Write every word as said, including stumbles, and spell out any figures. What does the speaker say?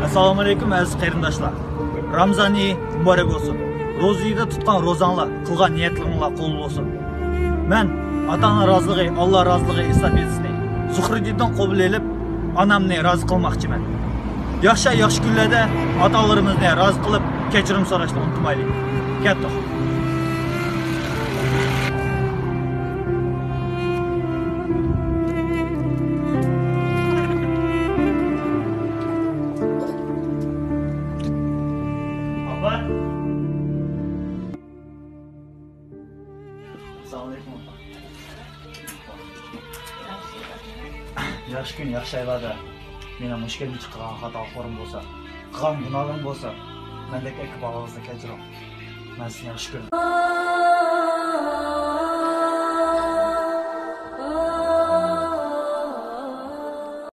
ئەسسالامۇئەلەيكۇم ئەزىز قېرىنداشلار. رامزان ئېيى مۇبارەك بولسۇن. روزا ئېيىدا تۇتقان روزاڭلار، قىلغان نىيەتلىرىڭلار قوبۇل بولسۇن. مەن ئاتا-ئانا رازىلىقى، ئاللا رازىلىقى ھېساب يېزىسىنى زۇھرىدىندىن قوبۇل ئېلىپ، ئانامنى رازى قىلماقچىمەن. ياخشى، ياخشى كۈنلەردە ئاتالىرىمىزنى رازى قىلىپ، كەچۈرۈم سوراشنى ئۇنتۇمايلى. كەتتۇق. ئاپا. ئەسسالامۇئەلەيكۇم، ئاپا. ياخشى كۈن، ياخشى ئايلاردا مېنىڭ مۇشۇ كەينىمدە قىلغان خاتالىقلىرىم بولسا، قىلغان گۇناھلىرىم بولسا، مەندەك ئاكا بالاڭىزنى كەچۈرۈڭ. مەن سىزنى ياخشى كۆرىمەن.